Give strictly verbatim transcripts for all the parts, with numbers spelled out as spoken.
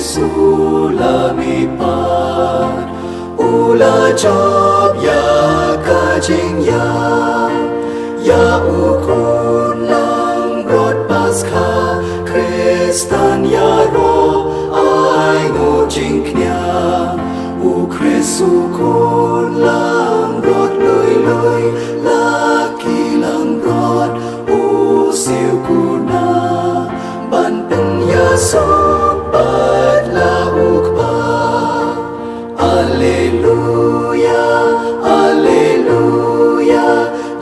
Sula mi pat u la jop ïa ka jingïap ïa u khun langbrot Paskha. Khristan ïaroh ai nguh jingkñia, u Khrist u khun langbrot lui lui, la ki langbrot u siew kuna ban pynïasoh pat la u Kpa. Alleluia, alleluia,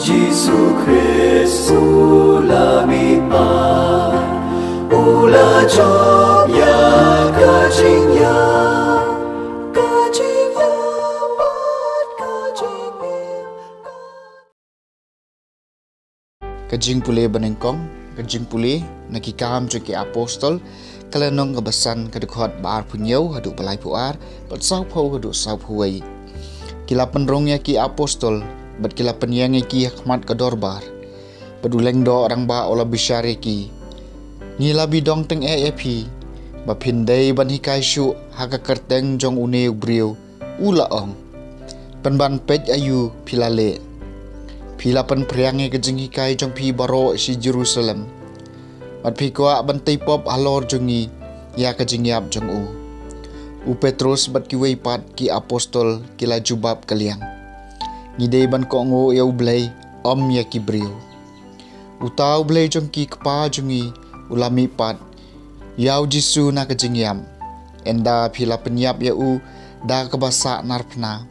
Jisu Khrist u la mihpat, u la jop ïa ka jingïap, ka jingïap bad ka jingim. Ka jingpule banyngkong, ka jingpule na Ki Kam jong ki Apostol, ka lynnong kaba san, ka dkhot ba arphew hynñiew haduh ba laiphew ar, bad sawphew haduh sawphew wei. Ki la pynrung ïa ki apostol, bad ki la pynïeng ïa ki ha khmat ka dorbar. Bad u lyngdoh rangbah u la bishar ïa ki: Ngi la bi dong tyngeh ïa phi ba phin dei ban hikai shuh ha ka kyrteng jong une u briew, u la ong. Pynban peit aïu phi la leh. Phi la pynphriang ïa ka jinghikai jong phi baroh sha Jerusalem. Bad phi kwah ban tei pop halor jong ngi ïa ka jingïap jong u. U Petrus bad kiwei pat ki apostol ki la jubab kylliang: Ngi dei ban kohnguh ïa U Blei, ym ïa ki briew. Uta U Blei jong ki kpa jong ngi u la mihpat ïa u Jisu na ka jingïap. Ynda phi la pynïap ïa u da kaba sah narphna,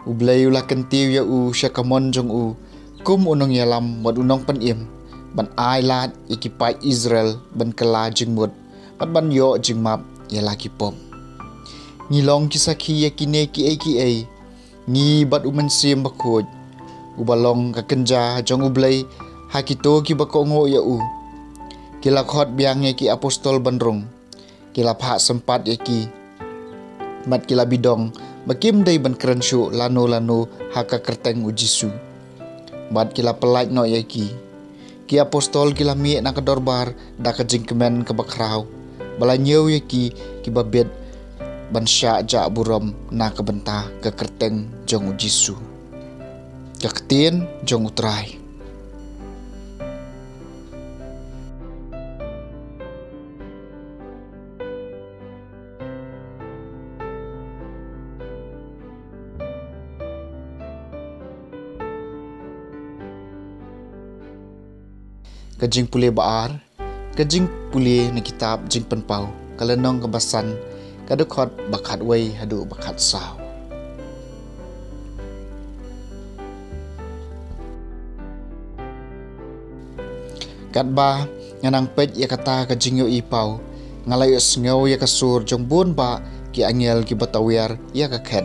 U Blei u la kyntiew ïa u sha ka mon jong u kum u nongïalam bad u nongpynim, ban ailad ïa ki paid Israel ban kylla jingmut bad ban ïoh jingmap ïa la ki pop. Ngi long ki sakhi ïa kine kiei kiei, ngi bad U Mynsiem Bakhuid, uba long ka kynja jong U Blei ha kito kiba kohnguh ïa u. Ki la khot biang ïa ki apostol ban rung. Ki la phah sympat ïa ki, bad ki la bi dong ba kim dei ban kren shuh lano lano ha ka kyrteng U Jisu. Bad ki la pyllait noh ïa ki. Ki apostol ki la mih na ka dorbar da ka jingkmen kaba khraw, ba la ñiew ïa ki kiba bit ban shah jah burom na ka bynta ka kyrteng jong U Jisu. Ka ktien jong U Trai. Ka jingpule ba ar, ka jingpule na kitab Jingpynpaw, ka lynnong kaba san, ka dkhot ba khatwei haduh ba khatsaw. Katba nga nang peit ïa kata ka jingïohi paw, nga la ïohsngew ïa ka sur jong bun bah ki angel kiba tawiar ïa ka khet,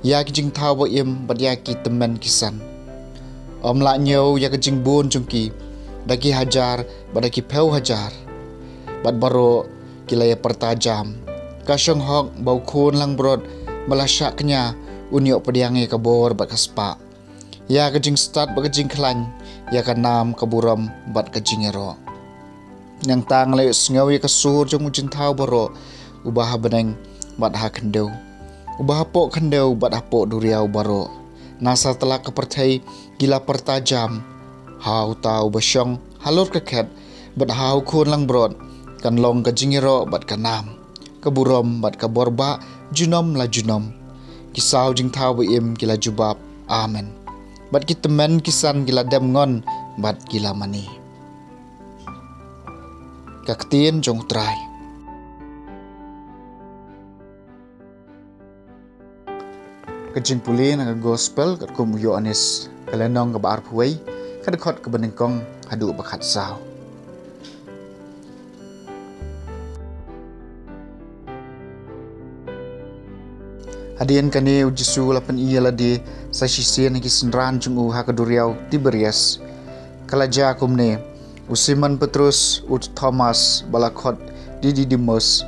ïa ki jingthaw ba im bad ïa ki tymmen ki san. Ym lah ñiew ïa ka jingbun jong ki, da ki hajar bad da ki phew hajar. Bad baroh ki la ïa pyrta jam: Ka shong hok ba u Khun Langbrot ba la shah kñia un ïoh pdiang ïa ka bor bad ka spah, ïa ka jingstad bad ka jingkhlaiñ, ïa ka nam, ka burom bad ka jingïaroh. Nangta nga la ïohsngew ïa ka sur jong u jingthaw baroh, uba ha bneng bad ha khyndew, uba hapoh khyndew bad hapoh duriaw baroh, na satlak ka pyrthei, ki la pyrta jam: Ha uta uba shong halor ka khet bad ha u Khun Langbrot kan long ka jingïaroh bad ka nam, ka burom bad ka bor bah junom la junom. Ki saw jingthaw ba im ki la jubab: Amen. Bad ki tymmen ki san ki la dem ngon bad ki la mane. Ka ktien jong U Trai. Ka jingpule na ka Gospel katkum u Ïoannis, ka lynnong kaba arphew wei, ka dkhot kaba nyngkong haduh ba khatsaw. Hadien kane u Jisu u la pyni ïa lade sa shisien ha ki synran jong u ha ka duriaw Tiberias. Ka la jia kumne: u Simon Petrus, u Thomas ba la khot Dididimus,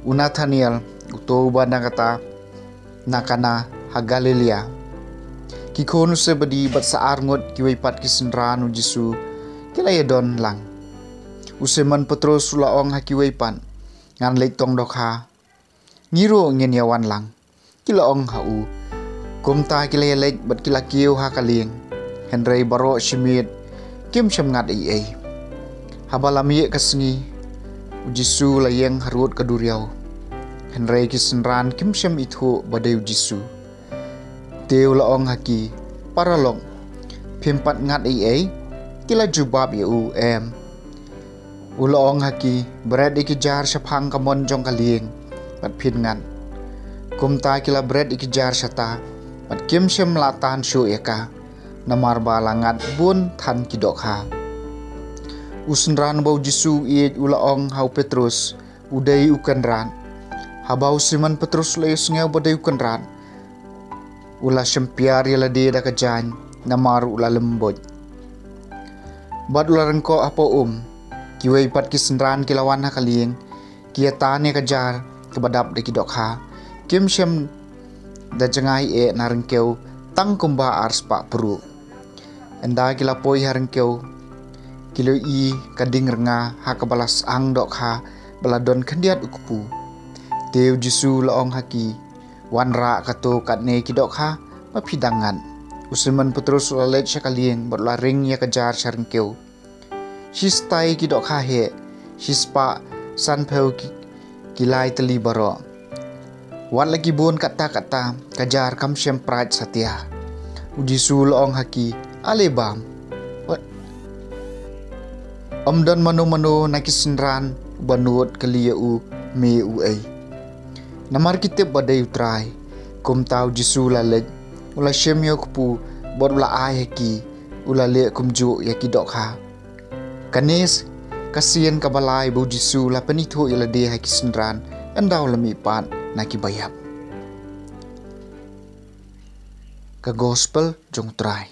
u Nathanael, uto uba dang kata na Kana ha Galilea, ki khun u Sebedi bad sa ar ngut kiwei pat ki synran u Jisu ki la ïadon lang. U Simon Petrus u la ong ha kiwei pat: Ngan leit tong dohkha, ngi ruh ngin ïa wan lang, ki la ong ha u. Kumta ki la ïaleit bad ki la kiew ha ka lieng, hynrei baroh shi miet kim shym ngat ei ei. Haba la miet ka sngi, u Jisu la ïeng harud ka duriaw, hynrei ki synran kim shym ithuh ba dei u Jisu. Te u la ong ha ki, paralok, phim pat ngat ei ei? Ki la jubab ïa u, em. U la ong ha ki, bret ïa ki jar shaphang ka mon jong ka lieng, bad phin ngat. Kumta ki la bret ïa ki jar shata, bad kim shym la tan shuh ïa ka, namar ba la ngat bun than ki dohkha. U synran ba u Jisu u ïeit u la ong ha u Petrus, u dei u kynrad. Haba u Simon Petrus u la ïohsngew ba dei u kynrad, u la shympiar ïa lade da ka jaiñ, namar u la lymbuit. Bad u la ryngkoh hapoh um. Kiwei pat ki synran ki la wan ha ka lieng, ki ïa tan ïa ka jar kaba dap da ki dohkha. Kim shym da jngai eh na ryngkew, tang kumba ar spah pruh. Ynda ki la poi ha ryngkew, ki la ïohi ka ding rnga ha kaba la syang dohkha, ba la don khyndiat u kpu. Te u Jisu u la ong ha ki, wanrah kato katne ki dohkha, ba phi dang ngat. U Simon Petrus u la leit sha ka lieng bad u la ring ïa ka jar sha ryngkew. Shi stai ki dohkha heh, shi spah sanphew ki, ki lai tylli baroh. Wat la ki bun katta katta, ka jar kam shym prait satia. U Jisu u la ong ha ki, ale bam. Ym don mano mano na ki synran ba nud kylli ïa u, me u ei? Namar ki tip ba dei u Trai. Kumta u Jisu u la leit, u la shim ïa u kpu, bad u la ai ha ki, u la leh kumjuh ïa ki dohkha. Kane ka sien kaba lai ba u Jisu u la pynithuh ïa lade ha ki synran, ynda u la mihpat na ki baïap. Ka Gospel jong u Trai.